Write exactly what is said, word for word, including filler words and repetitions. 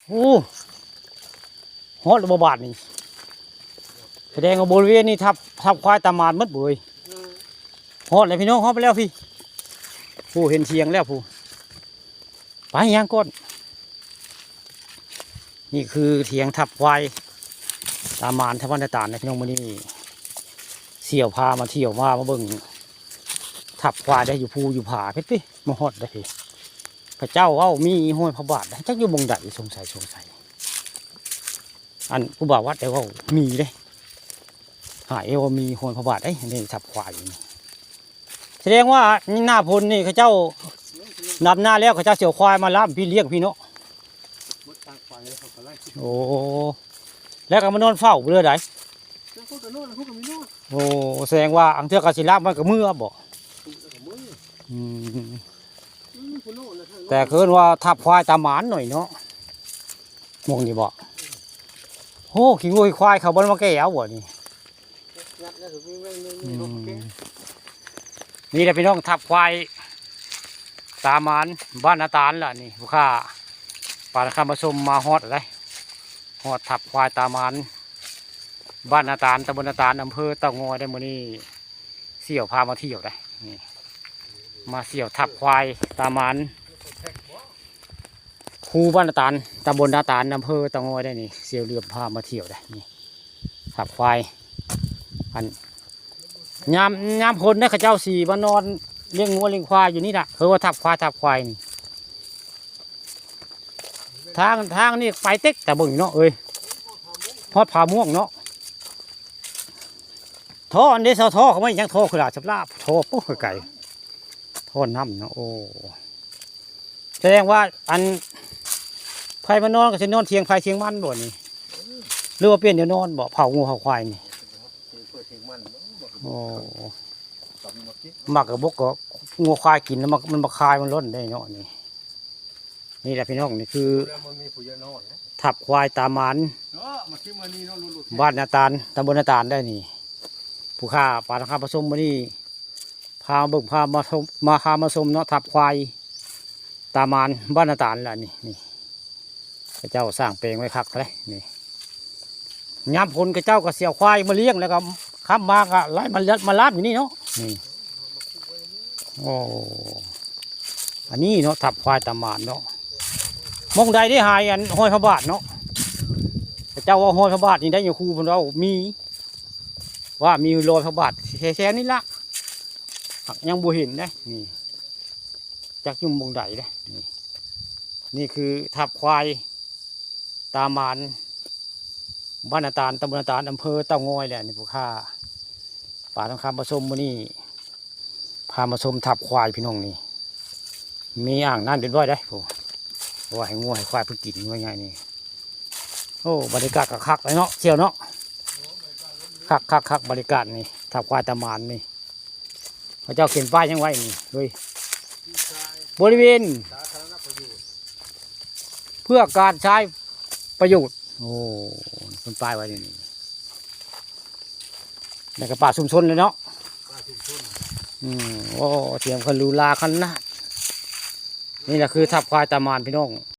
โอ้ ฮอดแล้วบ่บาดนี่ แสดงว่าบริเวณนี้ทับ ทับควายตามานหมดเว้ย ฮอดแล้วพี่น้อง ฮอดไปแล้วพี่ ผู้เห็นเถียงแล้วผู้ ไปย่างก่อน นี่คือเถียงทับควายตามาน ทับบ้านตาดนะพี่น้อง มื้อนี้เสี่ยวพามาเที่ยว มา มาเบิ่งทับควายได้อยู่ภูอยู่ผา เพิ่นติ มาฮอดได้พี่ เขาเจ้าเว้ามีห้อยพระบาทได้ จักอยู่หม่องใด สงสัย สงสัย อันครูบาวัดได้เว้ามีเด้ หายว่ามีห้อยพระบาทเด้ นี่ทับควายอยู่นี่ แสดงว่านี่หน้าฝนนี่เขาเจ้าดำนาแล้ว เขาเจ้าสิเอาควายมาล่ามพี่เลี้ยงพี่เนาะ หมดตางควายแล้วเขาก็ไล่ โอ้ แล้วก็มานอนเฝ้าเรือใด แล้วเขาก็นอนแล้วเขาก็ไม่นอน โอ้ แสดงว่าอังเทื่อก็สิล่ามมันก็เมือบ่ แล้วก็เมือ อืม อืมผู้นอนนะท่าน แต่คือว่าทับควายตามานหน่อยเนาะ หม่องนี่บ่ โอ้ ขี้งัวขี้ควายเขาบ่ได้มาแก้เอาบ่นี่ งัดแล้วถึงมีแม่งมี อืม มีนกแก้ นี่แหละพี่น้อง ทับควายตามาน บ้านนาตาลล่ะนี่ ผู้ข้าปานคำมาชมมาฮอดเลย ฮอดทับควายตามาน บ้านนาตาล ตำบลนาตาล อำเภอเต่างอยได้มื้อนี้ เสี่ยวพามาเที่ยวได้ นี่ มาเสี่ยวทับควายตามาน ภูบ้านนาตาล ตำบลนาตาล อำเภอเต่างอยได้นี่ เสี่ยวเหลือมพามาเที่ยวได้นี่ ทับควาย อัน ยาม ยามฝนนะ เขาเจ้าสิมานอนเลี้ยงงัวเลี้ยงควายอยู่นี่ล่ะ เพิ่นว่าทับควาย ทับควายนี่ ทาง ทางนี่ไปเต็กแต่เบิ่งเนาะเอ้ย ฮอดผาม่วงเนาะ ท่ออันนี้เสาท่อเขาไม่ยังท่อคือลาบสำลาบท่อปุ๊บไกลๆ ท่อน้ำเนาะ โอ้ แสดงว่าอัน ไผมานอนก็สินอนเถียงไผเถียงมันบ่นี่ หรือว่าเปลี่ยนแนวนอนบ่ เผางัวเผาควายนี่ เปิดเสียงมันเนาะ โอ้ ตำมากิน หมากกระบกก็งัวควายกินแล้วมัน มันมาคายมันร่อนได้เนาะนี่ นี่แหละพี่น้อง นี่คือ แล้วมันมีผู้เยอะนอนนะ ทับควายตามาน เนาะ มากินมานี่เนาะ หลุดๆ บ้านนาตาล ตำบลนาตาลได้นี่ ผู้ข้าปานคำผสมมื้อนี้ พาเบิ่ง พามาชม มา พามาชมเนาะ ทับควายตามาน บ้านนาตาลล่ะนี่ นี่ เขาเจ้าสร้างแปลงไว้คักเลยนี่ ยามฝนเขาเจ้าก็สิเอาควายมาเลี้ยง แล้วก็ค่ำมาก็ไล่มา มาล่ามอยู่นี่เนาะ นี่ โอ้ อันนี้เนาะ ทับควายตามานเนาะ หม่องใดได้หายอันห้อยพระบาทเนาะ เขาเจ้าว่าห้อยพระบาทนี่ได้อยู่ ครูเพิ่นเว้ามี ว่ามีรอยพระบาทแถวๆนี่ละ หากยังบ่เห็นเด้ นี่ จักอยู่หม่องใดเด้ นี่ นี่คือทับควายตามาน บ้านนาตาล ตำบลนาตาล อำเภอเต่างอยแหละนี่ ผู้ข้าปานคำผสมมื้อนี้ พามาชมทับควายพี่น้องนี่ มีอ่างน้ำเรียบร้อยเด้ โอ้ ว่าให้งัวให้ควายเพิ่นกินว่าไงนี่ โอ้ บรรยากาศก็คักเลยเนาะ เสี่ยวเนาะ คัก คัก คัก บรรยากาศนี่ ทับควายตามานนี่ เขาเจ้าเขียนป้ายยังไว้นี่ เฮ้ย บริเวณ สาธารณประโยชน์ เพื่อการใช้ประโยชน์ โอ้ เพิ่นป้ายไว้นี่ ในกระป่าชุมชนเลยเนาะ ป่าชุมชน อืม โอ้ เสียงคนหรูหราขนาด นี่แหละคือทับควายตามานพี่น้อง